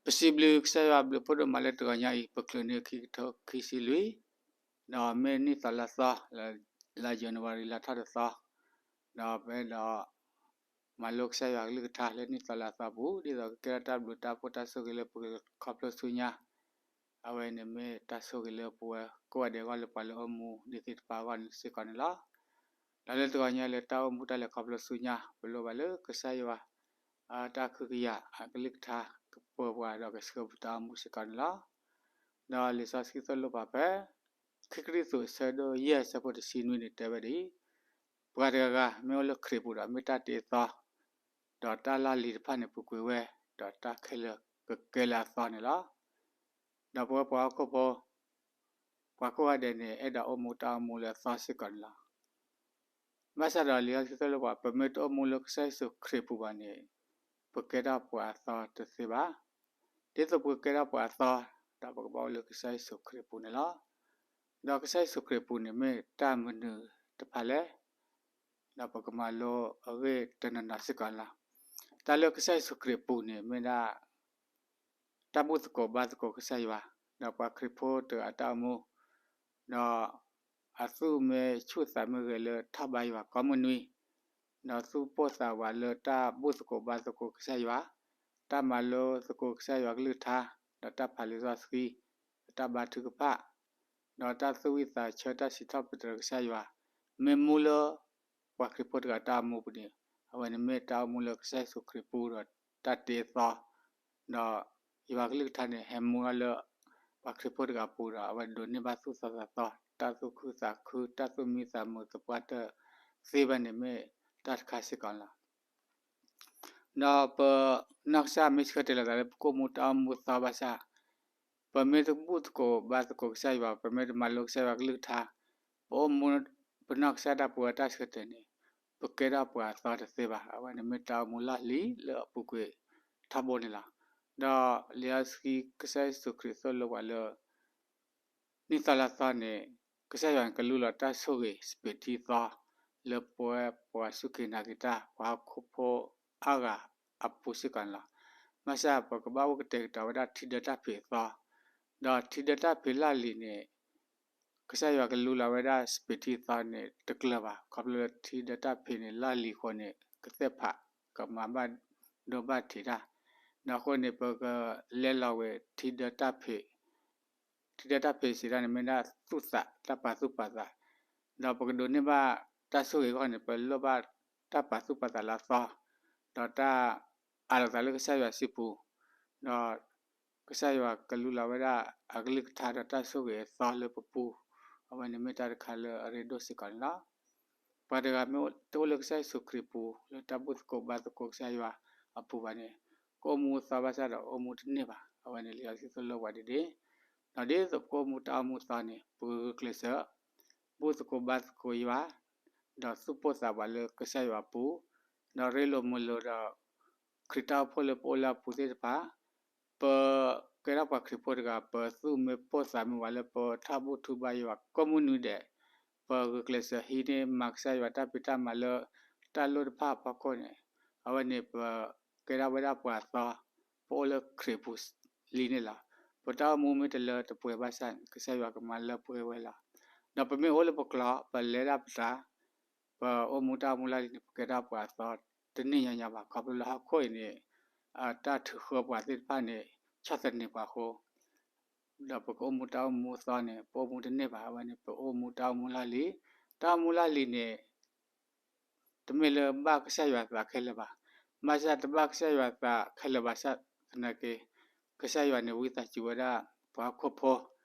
ပစံးဘျုးကစၢ်ယွၤဘျုးဖးဒိၣ်မးလၢတဂီၤညါအံၤ ပချုးန့ၢ်ခံကထိခံဆံလွံၢ်, ဒီးမ့ၢ်နံၣ်သီလါသီ, လါယနူၤအါရံၤလါထီၣ်တသီ, ဒီးပအဲၣ်ဒိး မၤလိကစၢ်ယွၤကလုၢ်ကထါလၢနံၣ်သီလါသီပူၤ, ဒ်သိးကကဲထီၣ်တၢ်ဘျုးတၢ်ဖှိၣ်တၢ်ဆိၣ်ဂ့ၤလၢပကခီဖျိဆူညါ, အဝဲန့ၣ်မ့ၢ်တၢ်ဆိၣ်ဂ့ၤလၢပဝဲကိးဂၤဒဲးအဂီၢ်လၢပှၤလၢအအိၣ်မူဒံးသ့ၣ်တဖၣ်အဂီၢ်န့ၣ်စ့ၢ်ကီးန့ၣ်လီၤ. ဒီးလၢတဂီၤညါလၢတၢ်အိၣ်မူတၢ်လဲၤခီဖျိဆူညါ ပလိၣ်ဘၣ်လၢကစၢ်ယွၤ တၢ်ခုကယာ်အကလုၢ်ကထါကပၢၤပှၤဒီးကဆှၢပတၢ်အိၣ်မူစ့ၢ်ကီးန့ၣ်လီၤ. ဒီးလံာ်စီဆှံသိၣ်လိပာ်ဖဲ ခံကရံၣ်သူးအဆၢဒိၣ်ယဲၢ်အဆၢဖိတဆံနွံန့ၣ်တဲဝဲဒ်အံၤ, ပှၤတဂၤဂၤမ့ၢ်အိၣ်လၢခရံာ်ပူၤဒီးမ့ၢ်တၢ်တ့အသီ, ဒီးတၢ်လၢ်လံၤတဖၣ်န့ၣ်ပူၤကွံာ်ဝဲ, ဒီးတၢ်ခဲလၢာ်ကကဲလၢအသီန့ၣ်လီၤ. ဒီးပဝဲပှၤဟီၣ်ခိၣ်ဖိ ပှၤကိးဂၤဒဲးန့ၣ် အဲၣ်ဒိးအိၣ်မူတၢ်အိၣ်မူလၢအသီစ့ၢ်ကီးန့ၣ်လီၤ. ဘၣ်ဆၣ်ဒီးလံာ်စီဆှံသိၣ်လိပှၤ ပမ့ၢ်တအိၣ်မူလၢကစၢ်ယ့ၣ်ၡူးခရံာ်ပူၤဘၣ်န့ၣ် ပကဲထီၣ်ပှၤအသီတသ့ဘၣ်. ဒ်သိးပကကဲထီၣ်ပှၤအသီ, ဒီးပကဘၣ်အိၣ်လၢကစၢ်ယ့ၣ်ၡူးခရံာ်ပူၤန့ၣ်လီၤ. ဒီးကစၢ်ယ့ၣ်ၡူးခရံာ်ပူၤန့ၣ်မ့ၢ်တၢ်မနုၤတဖၣ်လဲၣ်. ဒီးပကမၤလိအဂ့ၢ်တနီၤနီၤစ့ၢ်ကီးန့ၣ်လီၤ. တၢ်လၢကစၢ်ယ့ၣ်ၡူးခရံာ်ပူၤန့ၣ်မ့ၢ်ဒၣ် တၢ်ဘူၣ်သကိးဘါသကိးကစၢ်ယွၤ, ဒီးပှၤခရံာ်ဖိတဂၤအတၢ်အိၣ်မူ, ဒီးအသူၣ်မ့ၢ်ဆူၣ်သးမ့ၢ်ဂဲၤလၢထီၣ်ဘါယွၤကိးမုၢ်နွံ, ဒီးသူၣ်ပိၢ်သးဝးလၢတၢ်ဘူၣ်သကိးဘါသကိးကစၢ်ယွၤ, တၢ်မၤလိသကိးကစၢ်ယွၤကလုၢ်ကထါ, ဒီးတၢ်ဖးလံာ်စီဆှံ, ဒီးတၢ်ဘါထုကဖၣ်, ဒီးတၢ်သူၣ်ဝံၣ်သးဆၢတၢ်စံးထီၣ်ပတြၢၤကစၢ်ယွၤ, မ့ၢ်မူလၢ ပှၤခရံာ်ဖိတဂၤတၢ်အိၣ်မူပူၤန့ၣ်, အဝဲန့ၣ်မ့ၢ်တၢ်အိၣ်မူလၢကစၢ်ယ့ၣ်ၡူးခရံာ်ပူၤဒီးတၢ်တ့အသီ, ဒီးယွၤကလုၢ်ကထါန့ၣ် ဟဲမူထီၣ်လၢ ပှၤခရံာ်ဖိတဂၤပူၤဒီး အဝဲဒိးန့ၢ်ဘၣ်သူၣ်သီသးသီ, တၢ်သူၣ်ခုသးခု, တၢ်သူၣ်မံသးမုာ်သပှၢ်တၢၢ်သ့ဘၣ်န့ၣ်မ့ၢ်တၢ်တခါစ့ၢ်ကီးလီၤ. ဒီးပနီၢ်ကစၢ်မ့ၢ်ဆၢတဲာ်လီၤသးလၢ ပကအိၣ်မူတၢ်အိၣ်မူသီဘၣ်ဆၣ်, ပမ့ၢ်တဘူၣ်သကိးဘါသကိးကစၢ်ယွၤ, ပမ့ၢ်တမၤလိကစၢ်ယွၤကလုၢ်ကထါ, ပအိၣ်မူ ပနီၢ်ကစၢ်ဒၣ်ပဝဲတၢ်ဆၢတဲာ်န့ၣ်, ပကဲထီၣ်ပှၤအသီတသ့ဘၣ်. အဝဲန့ၣ်မ့ၢ်တၢ်အိၣ်မူလီၢ်လံၤလၢအပူၤကွံာ်ထီဘိန့ၣ်လီၤ. ဒီးလံာ်စီဆှံကစၢ်ယ့ၣ်ၡူးခရံာ်သိၣ်လိပှၤလၢ နံၣ်သီလါသီန့ၣ် ကစၢ်ယွၤကလူလီၤတၢ်ဆိၣ်ဂ့ၤစပံးထံသီ လၢပဝဲပှၤစူၢ်က့ၤနာ်က့ၤတၢ် ပှၤဟီၣ်ခိၣ်ဖိအါဂၤအပူၤစ့ၢ်ကီးန့ၣ်လီၤ. ဘၣ်ဆၣ်ပကဘၣ်အိၣ်ကတဲာ်ကတီၤဝဲဒၣ်ထံဒၢတၢ်ဖံးအသီ, ဒီးထံဒၢတၢ်ဖံးလီၢ်လံၤန့ၣ် ကစၢ်ယွၤကလူလီၤဝဲဒၣ်စပံးထံသီန့ၣ်တကျၢၤဘၣ်. ခီဖျိလၢထံဒၢတၢ်ဖံးန့ၣ်လီၢ်လံၤအဃိန့ၣ် ကသ့ၣ်ဖး ကမၤဘၣ်ဒိဘၣ်ထံးတၢ်, ဒီးအဃိန့ၣ် ပကလဲလိာ်ဝဲထံဒၢတၢ်ဖံး ထံဒၢတၢ်ဖံးစံးတၢ်န့ၣ် မ့ၢ်ဒၣ်သူၣ်သးတၢ်ပာ်သူၣ်ပာ်သး, ဒီးပကဒိးန့ၢ်ဘၣ်တၢ်ဆိၣ်ဂ့ၤအဂီၢ်န့ၣ် ပလိၣ်ဘၣ်တၢ်ပာ်သူၣ်ပာ်သးလၢအသီ, ဒီးတၢ်အးလီၤသးလၢကစၢ်ယွၤစုပူၤ, ဒီးကစၢ်ယွၤကလူလီၤဝဲဒၣ်အကလုၢ်ကထါဒီးတၢ်ဆိၣ်ဂ့ၤအသီလၢပပူၤ, အဝဲန့ၣ်မ့ၢ်တၢ်တခါလၢအရ့ဒိၣ်စ့ၢ်ကီးန့ၣ်လီၤ. ပှၤတဂၤမ့ၢ်တအိၣ်လၢကစၢ်ယ့ၣ်ၡူးခရံာ်ပူၤ လၢတၢ်ဘူၣ်သကိးဘါသကိးကစၢ်ယွၤအပူၤဘၣ်န့ၣ်, ကအိၣ်မူသီဘၣ်ဆၣ်ဒီးအိၣ်မူတန့ၢ်ဘၣ်. အဝဲန့ၣ်လံာ်စီဆှံသိၣ်လိပှၤဒ်န့ၣ်, ဒီးဒ်သိးပကအိၣ်မူတၢ်အိၣ်မူသီန့ၣ် ပကဂုာ်ကျဲးစၢး ဘူၣ်သကိးဘါသကိးယွၤ, ဒီးသူၣ်ပိၢ်သးဝးလၢကစၢ်ယွၤအပူၤ, ဒီးရ့လိာ်မုာ်လိာ်ဒီး ခရံာ်တၢ်အိၣ်ဖှိၣ်လၢပအိၣ်လၢအပူၤသ့ၣ်တဖၣ်, ပကဲထီၣ်ပှၤခရံာ်ဖိတဂၤ ပသူၣ်မ့ၢ်ပိၢ်သးမ့ၢ်ဝးလၢပထီၣ်ဘူၣ်ထီၣ်ဘါယွၤကိးမုၢ်နွံဒဲး, ပဂုာ်ကျဲးစၢးဟံးန့ၢ်မၤကစၢ်ယွၤတၢ်ဖံးတၢ်မၤလၢတၢ်လိၣ်တဖၣ်အဖီခိၣ်န့ၣ်, အဝဲန့ၣ်ပကဲထီၣ်ဝဲဒၣ်ပှၤသီ, ပအိၣ်လၢခရံာ်ပူၤလံန့ၣ်လီၤ. ပတၢ်အိၣ်မူမ့ၢ်တလၢတပှဲၤဘၣ်ဆၣ် ကစၢ်ယွၤကမၤလၢပှဲၤဝဲလီၤ. ဒီးပမ့ၢ်အိၣ်လၢပကျိာ် ပလဲၤဒၣ်ပသး ပအိၣ်မူတၢ်အိၣ်မူလီၢ်လံၤန့ၣ် ပကဲထီၣ်ပှၤအသီတန့ၢ်ညီညီဘၣ်. ခီဖျိလၢဟီၣ်ခိၣ်အံၤန့ၣ် တၢ်ထုးဃၢပှၤသ့ၣ်တဖၣ်န့ၣ် ဆီၣ်သနံးပှၤအဃိ, ဒီးပကအိၣ်မူတၢ်အိၣ်မူသီန့ၣ် ပအိၣ်မူတန့ၢ်ဘၣ်. အဝဲန့ၣ် ပအိၣ်မူတၢ်အိၣ်မူလီၢ်လံၤ, တၢ်အိၣ်မူလီၢ်လံၤန့ၣ် တမ့ၢ်လၢဘၣ်ကစၢ်ယွၤသးခဲလၢာ်ဘၣ်. ဘၣ်ဆၣ်တဘၣ်ကစၢ်ယွၤသးခဲလၢာ်ဘၣ်ဆၣ်သနာ်က့ ကစၢ်ယွၤန့ၣ် ဝံသးစူၤဝဲဒၣ် ပှၤဟီၣ်ခိၣ်ဖိ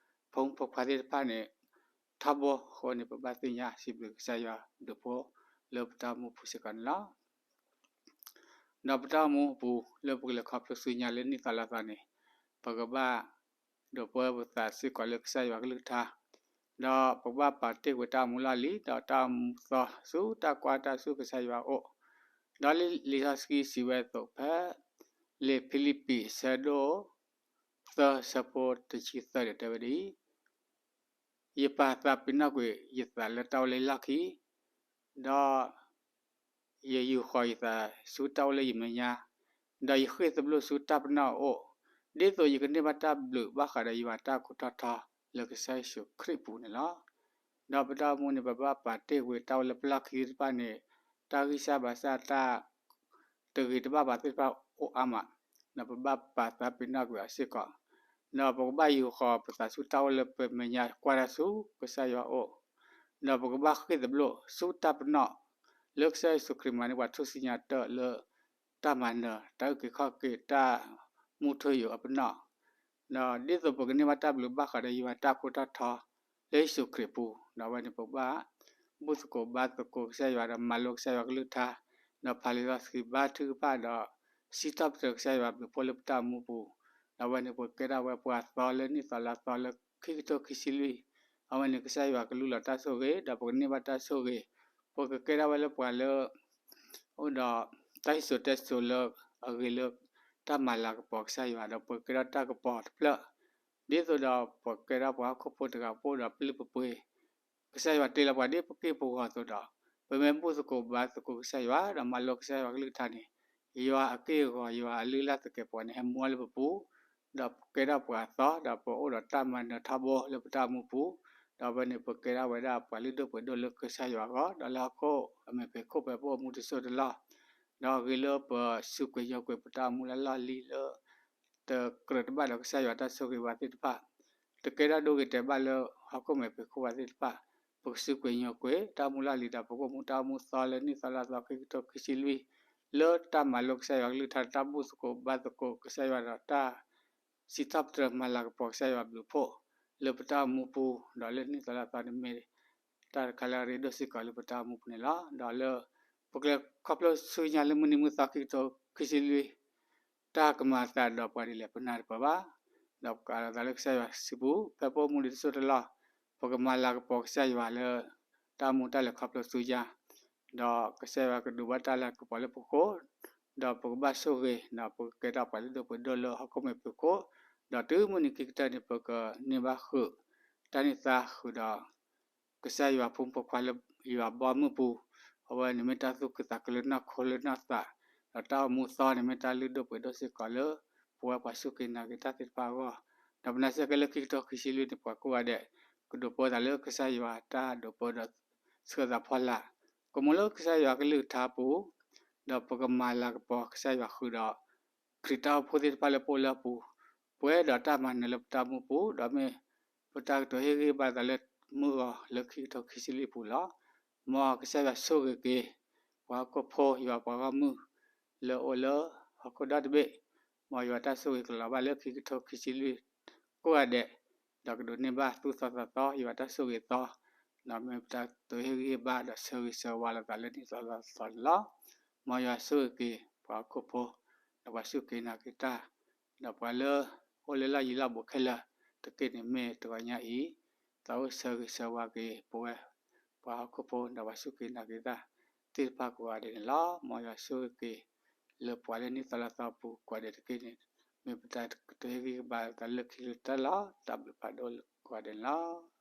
ဖိမုၣ်ဖိခွါသ့ၣ်တဖၣ်န့ၣ် ထီဘိအဃိန့ၣ် ပဘၣ်သ့ၣ်ညါစံးဘျုးကစၢ်ယွၤဒုးဖိလၢပတၢ်အိၣ်မူပူၤစ့ၢ်ကီးန့ၣ်လီၤ. ဒီးပတၢ်အိၣ်မူအပူၤ လၢပကလဲၤခီဖျိဆူညါလၢနံၣ်သီလါသီန့ၣ် ပကဘၣ်ဒိးပၢပသးစ့ၢ်ကီးလၢကစၢ်ယွၤကလုၢ်ကထါ, ဒီးပကဘၣ်ပာ်တ့ၢ်ကွံာ်တၢ်အိၣ်မူလီၢ်လံၤ ဒီးတၢ်အိၣ်မူသီဆူတၢ်ကွၢ်တၢ်ဆူကစၢ်ယွၤအအိၣ်, ဒီးလံာ်စီဆှံစံးဝဲအသိးဖဲ လံာ်ဖံလံးပံးအဆၢဒိၣ်သၢအဆၢဖိတဆံသၢန့ၣ် တဲဝဲဒ်အံၤ, ယပာ်သးပ့ၤနီၣ်ကွံာ်ယသးလၢတၢ်အိၣ်လၢလီၢ်ခံ, ဒီးယယူာ်ဃီၤယသးဆူတၢ်အိၣ်လၢယမဲာ်ညါ, ဒီးယဃ့ၢ်သဘျိၣ်ဆူတၢ်ပနီၣ်အအိၣ်, ဒ်သိးယကန့ၢ်ဘၣ်တၢ်ဘျုးဘၣ်ဃးဒီးယွၤတၢ်အခိၣ်တီထီ လၢကစၢ်ယ့ၣ်ၡူးခရံာ်အပူၤန့ၣ်လီၤ. ဒီးပတၢ်အိၣ်မူန့ၣ် ပဘၣ်ပာ်တ့ၢ်ကွံာ်တၢ်အိၣ်လၢပလီၢ်ခံသ့ၣ်တဖၣ်န့ၣ်, တၢ်ဂံၢ်စၢ်ဘါစၢ် တၢ် တဂ့ၤတဘၣ်ဘၣ်သ့ၣ်တဖၣ်အိၣ်အါမး, ဒီးပဘၣ်ပာ်သးပ့ၤနီၣ်ကွံာ်အီၤစ့ၢ်ကီး, ဒီးပကဘၣ်ယူာ်ဃီၤပသးဆူတၢ်အိၣ်လၢပမဲာ်ညါ ကွၢ်တၢ်ဆူကစၢ်ယွၤအအိၣ်, ဒီးပကဘၣ်ဃ့ၢ်သဘျိၣ်ဆူတၢ်ပနီၣ် လၢကစၢ်ယ့ၣ်ၡူးခရံာ်မၤန့ၢ်ပှၤထူၣ်စုညါတၢၢ်လၢ တၢ်မၤနၢၤ တၢ်အုၣ်က့ၤခီၣ်က့ၤ တၢ်မူထူယိာ်အပနီၣ်, ဒီးဒ်သိးပကန့ၢ်ဘၣ်တၢ်ဘျုးဘၣ်ဃးဒီးယွၤတၢ်အခိၣ်တီထီ လၢယ့ၣ်ၡူးခရံာ်အပူၤ, ဒီးအဝဲန့ၣ်ပကဘၣ် ဘူၣ်သကိးဘါသကိးကစၢ်ယွၤ ဒီးမၤလိကစၢ်ယွၤကလုၢ်ကထါ, ဒီးဖးလံာ်စီဆှံဘါထုကဖၣ်ဒီး စံးထီၣ်ပတြၢၤကစၢ်ယွၤဘျုးဖှိၣ်လၢပတၢ်အိၣ်မူပူၤ, ဒီးအဝဲန့ၣ်ပကကဲထီၣ်ဝဲပှၤသီလၢနံၣ်သီလါသီလၢခံကထိခံဆံလွံၢ်, အဝဲန့ၣ်ကစၢ်ယွၤကလူလီၤတၢ်ဆိၣ်ဂ့ၤ ဒီးပကန့ၢ်ဘၣ်တၢ်ဆိၣ်ဂ့ၤ, ပကကဲထီၣ်ဝဲလၢပှၤလၢ အိၣ်ဒီး တၢ်စံၣ်စိၤတဲစိၤလၢအဂ့ၤလၢ တၢ်မၤလၤကပီၤကစၢ်ယွၤ ဒီးပကကဲထီၣ်တၢ်ကပီၤတဖျၢၣ်, ဒ်သိးဒီးပကဲထီၣ်ပှၤဟီၣ်ခိၣ်ဖိတဂၤ ပအိၣ်ဒီးပလုၢ်ပပှ့ၤ, ကစၢ်ယွၤတ့လီၤပှၤဒ်ပက့ၢ်ပဂီၤအသိးဒီး, ပမ့ၢ်ဘူၣ်သကိးဘါသကိးကစၢ်ယွၤ ဒီးမၤလိကစၢ်ယွၤကလုၢ်ကထါန့ၣ်, ယွၤအက့ၢ်အဂီၤ ယွၤအလုၢ်အလၢ်သကဲးပဝးန့ၣ် ဟဲမူလၢပပူၤ, ဒီးပကဲထီၣ်ပှၤအသီ ဒီးပအိၣ်ဒီးတၢ်မၤနၢၤထီဘိလၢပတၢ်အိၣ်မူပူၤ, ဒီးအဝဲန့ၣ်ပကဲထီၣ်ဝဲဒၣ်ပှၤလုၢ်ဒိၣ်ပှ့ၤဒိၣ်လၢကစၢ်ယွၤအဂီၢ် ဒီးလၢဟီၣ်ခိၣ်အမဲာ်ဖံးခိၣ် ဖဲပအိၣ်မူတစိၢ်တလီၢ်, ဒီးအဂ့ၤလၢပစူးကွံာ်ညိကွံာ်ပတၢ်အိၣ်မူလၢလီၢ်လံၤလၢ တကြၢးတဘၣ်ဒီးကစၢ်ယွၤတၢ်ဆိၣ်ဂ့ၤဘၣ်သ့ၣ်တဖၣ်, တကဲထီၣ်ဒိဂ့ၤတဲာ်ဘၣ်လၢဟီၣ်ခိၣ်မဲာ်ဖံးခိၣ်ဘၣ်သ့ၣ်တဖၣ်, ပကစူးကွံာ်ညိကွံာ်တၢ်အိၣ်မူလီၢ်လံၤ ဒီးပကအိၣ်မူတၢ်အိၣ်မူသီလၢနံၣ်သီလါသီခံကထိခံဆံလွံၢ်, လၢတၢ်မၤလိကစၢ်ယွၤကလုၢ်ကထါ တၢ်ဘူၣ်သကိးဘါသကိးကစၢ်ယွၤဒီးတၢ် စံးထီၣ်ပတြၢၤမၤလၤကပီၤကစၢ်ယွၤဘျုးဖှိၣ် လၢပတၢ်အိၣ်မူပူၤ, ဒီးလၢနံၣ်သီလါသီန့ၣ်မ့ၢ် တၢ်တခါလၢအရ့ဒိၣ်စ့ၢ်ကီးလၢပတၢ်အိၣ်မူပူၤန့ၣ်လီၤ. ဒီးလၢ ပကျဲခီဖျိဆူညါလၢမုၢ်နံၤမုၢ်သီခံကထိခံဆံလွံၢ်, တၢ်ကမၤအသးဒီးပှၤဒ်လဲၣ်ပနၢ်တပၢၢ်ဘၣ်, ဒီးပကအးလီၤသးလၢကစၢ်ယွၤစုပူၤ ဖဲပအိၣ်မူလံတစိၢ်တလီၢ်, ပကမၤလၤကပီၤကစၢ်ယွၤလၢ တၢ်အိၣ်မူတၢ်လဲၤခီဖျိဆူညါ, ဒီးကစၢ်ယွၤကဒုးဘၣ်တၢ်လၤကပီၤလၢပဃိ, ဒီးပကဘၣ်ဆိၣ်ဂ့ၤ ဒီးပကကဲထီၣ်ပှၤလုၢ်ဒိၣ်ပှ့ၤဒိၣ်လၢဟီၣ်ခိၣ်မဲာ်ဖံးခိၣ်, ဒီးတုၤမုၢ်နံၤခံကတၢၢ်န့ၣ် ပကန့ၢ်ဘၣ်ဃုာ် တၢ်န့ၢ်သါဃုာ်ဒီး ကစၢ်ယွၤဖိမုၣ်ဖိခွါလၢယွၤဘီမုၢ်ပူၤ, အဝဲန့ၣ်မ့ၢ်တၢ်သူၣ်ခုသးခုလၢနီၢ်ခိလၢနီၢ်သး, ဒီးတၢ်အိၣ်မူသီန့ၣ်မ့ၢ်တၢ်လုၢ်ဒိၣ်ပှ့ၤဒိၣ်စ့ၢ်ကီးလၢ ပဝဲပှၤစူၢ်က့ၤနာ်က့ၤတၢ်သ့ၣ်တဖၣ်အဂီၢ်, ဒီးပနာ်စ့ၢ်ကီးလၢခံကထိခံဆံလွံၢ်န့ၣ် ပှၤကိးဂၤဒဲး ကဒိးပၢသးလၢကစၢ်ယွၤတၢ်ဒိးပၢဒီးဆှၢသးဖီလာ်, ကမူလၢကစၢ်ယွၤကလုၢ်ကထါပူၤ, ဒီးပကမၤလၤကပီၤကစၢ်ယွၤဃုာ်ဒီး ခရံာ်တၢ်အိၣ်ဖှိၣ်သ့ၣ်တဖၣ်လၢပအိၣ်လၢအပူၤ, ပှဲၤဒီးတၢ်မၤနၢၤလၢပတၢ်အိၣ်မူပူၤ, ဒီးမ့ၢ်ပတၢ်ကတိၤဟ့ၣ်ဂံၢ်ဘါသးလၢမုၢ်ဂီၤလၢခံကထိခံဆံလွံၢ်အပူၤလီၤ. မ်ကစၢ်ယွၤဆိၣ်ဂ့ၤက့ၤ ပှၤဟီၣ်ခိၣ်ဖိယွၤပှၤဂီၢ်မုၢ် လၢအအိၣ်လၢဟီၣ်ခိၣ်ဒီတဘ့ၣ်, မ်ယွၤတၢ်ဆိၣ်ဂ့ၤကလီၤဘၣ်လၢခံကထိခံဆံလွံၢ်ကိးဂၤဒဲး, ဒီးကဒိးန့ၢ်ဘၣ်သူၣ်သီသးသီ ယွၤတၢ်ဆိၣ်ဂ့ၤသီ, ဒီးမ့ၢ်ပတၢ်ကတိၤဟ့ၣ်ဂံၢ်ဟ့ၣ်ဘါဒီးဆၢဂ့ၤဆၢဝါလိာ်သးလၢနံၣ်သီလါသီန့ၣ်လီၤ. မ်ယွၤဆိၣ်ဂ့ၤက့ၤပှၤဟီၣ်ခိၣ်ဖိ, ဒီးပှၤစူၢ်က့ၤနာ်က့ၤတၢ်, ဒီးပှၤလၢ အိၣ်လၢလီၢ်ယံၤလီၢ်ဘူးခဲလၢာ်တက့ၢ်န့ၣ် မ့ၢ်တဂီၤညါအံၤ သးအိၣ်ဆၢဂ့ၤဆၢဝါက့ၤပဝဲ ပှၤဟီၣ်ခိၣ်ဖိ ဒီးပှၤစူၢ်က့ၤနာ်က့ၤတၢ်သ့ၣ်တဖၣ်ကိးဂၤဒဲးန့ၣ်လီၤ. မ်ယွၤဆိၣ်ဂ့ၤက့ၤ လၢပှၤလၢနံၣ်သီလါသီပူၤကိးဂၤဒဲးတက့ၢ်န့ၣ် မ့ၢ်ပတၢ်ကတိၤဟ့ၣ်ဂံၢ်ဟ့ၣ်ဘါသးလၢခံကတၢၢ်လီၤ. တၢ်ဘျုးဖးဒိၣ်ကိးဂၤဒဲးန့ၣ်လီၤ.